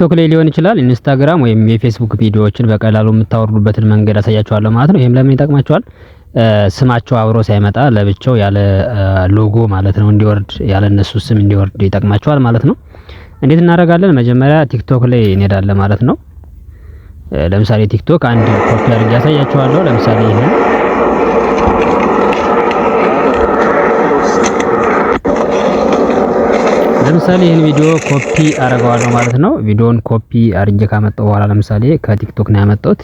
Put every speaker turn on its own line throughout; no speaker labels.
ቲክቶክ ላይ ሊሆን ይችላል፣ ኢንስታግራም ወይም የፌስቡክ ቪዲዮዎችን በቀላሉ የምታወርዱበትን መንገድ አሳያችኋለሁ ማለት ነው። ይሄም ለምን ይጠቅማችኋል? ስማቸው አብሮ ሳይመጣ ለብቻው ያለ ሎጎ ማለት ነው እንዲወርድ፣ ያለ እነሱ ስም እንዲወርድ ይጠቅማችኋል ማለት ነው። እንዴት እናደርጋለን? መጀመሪያ ቲክቶክ ላይ እንሄዳለን ማለት ነው። ለምሳሌ ቲክቶክ አንድ ኮፒ አድርጌ አሳያችኋለሁ። ለምሳሌ ይህን ቪዲዮ ኮፒ አደርገዋለሁ ማለት ነው። ቪዲዮውን ኮፒ አድርጌ ካመጣሁ በኋላ፣ ለምሳሌ ከቲክቶክ ነው ያመጣሁት።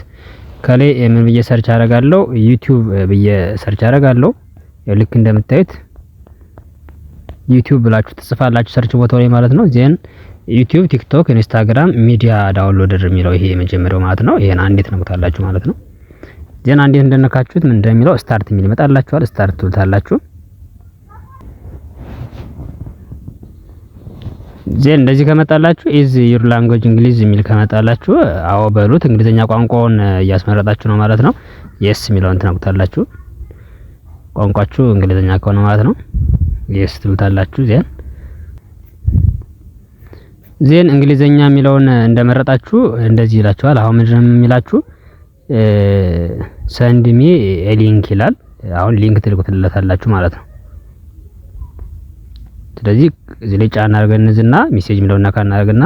ከላይ ምን ብዬ search አደርጋለሁ? ዩቲዩብ ብዬ search አደርጋለሁ። ልክ እንደምታዩት ዩቲዩብ ብላችሁ ትጽፋላችሁ search ቦታው ላይ ማለት ነው። Then ዩቲዩብ፣ ቲክቶክ፣ ኢንስታግራም media downloader የሚለው ይሄ የመጀመሪያው ማለት ነው። ይሄን አንዴ ትነኩታላችሁ ማለት ነው። Then አንዴ እንደነካችሁት ምን እንደሚለው start የሚል ይመጣላችኋል። Start ትሉታላችሁ። Then እንደዚህ ከመጣላችሁ "Is your language English?" የሚል ከመጣላችሁ አዎ በሉት። እንግሊዝኛ ቋንቋውን እያስመረጣችሁ ነው ማለት ነው። Yes የሚለውን ትነኩታላችሁ። ቋንቋችሁ እንግሊዝኛ ከሆነ ማለት ነው። Yes ትሉታላችሁ። Then እንግሊዝኛ የሚለውን እንደመረጣችሁ እንደዚህ ይላችኋል። አሁን ምንድነው የሚላችሁ? "Send me link" ይላል። አሁን link ትልኩትለታላችሁ ማለት ነው። ስለዚህ እዚህ ላይ ጫና አድርገን እንዝና message የሚለውን ነካ እናደርግና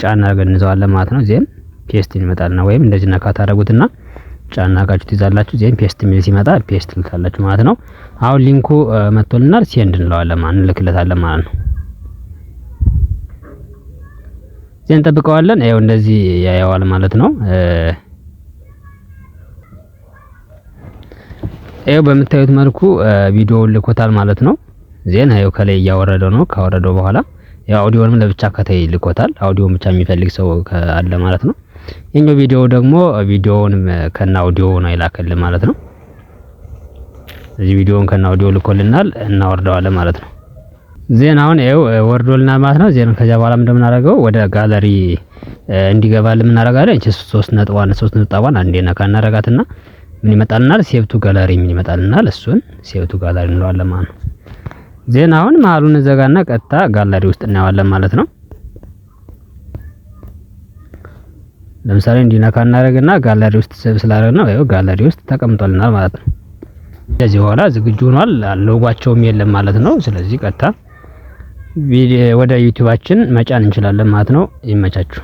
ጫና አድርገን እንዘዋለን ማለት ነው። Then paste ይመጣልና ወይም እንደዚህ ነካ ታደርጉትና ጫና አድርጋችሁ ትይዛላችሁ። Then paste የሚል ሲመጣ paste ትሉታላችሁ ማለት ነው። አሁን link ኡ መጥቶልናል። Send እንለዋለን ማለት እንልክለታለን ማለት ነው። Then እንጠብቀዋለን። ያው እንደዚህ ያየዋል ማለት ነው። ያው በምታዩት መልኩ ቪዲዮውን ልኮታል ማለት ነው። Then ያው ከላይ እያወረደው ነው። ካወረደው በኋላ ያው አውዲዮንም ለብቻ ከታይ ልኮታል። አውዲዮን ብቻ የሚፈልግ ሰው አለ ማለት ነው። ይሄኛው ቪዲዮ ደግሞ ቪዲዮውን ከነ አውዲዮ ነው የላከልን ማለት ነው። እዚህ ቪዲዮውን ከነ አውዲዮ ልኮልናል፣ እናወርደዋለን ማለት ነው። Then አሁን ይኸው ወርዶልናል ማለት ነው። Then ከዚያ በኋላ እንደምናደርገው ወደ ጋለሪ እንዲገባልን እናደርጋለን። እቺ ሶስት ነጥቧን አንዴ ነካ እናደርጋትና ምን ይመጣልናል? "Save to gallery" ምን ይመጣልናል? እሱን "Save to gallery" እንለዋለን ማለት ነው። Then አሁን መሀሉን ዘጋና ቀጥታ ጋለሪ ውስጥ እናየዋለን ማለት ነው። ለምሳሌ እንዲነካ እናደርግና ጋለሪ ውስጥ save ስላደረግነው ይኸው ጋለሪ ውስጥ ተቀምጦልናል ማለት ነው። ከዚህ በኋላ ዝግጁ ሆኗል። ሎጓቸውም የለም ማለት ነው። ስለዚህ ቀጥታ ወደ ዩቲዩባችን መጫን እንችላለን ማለት ነው። ይመቻችሁ።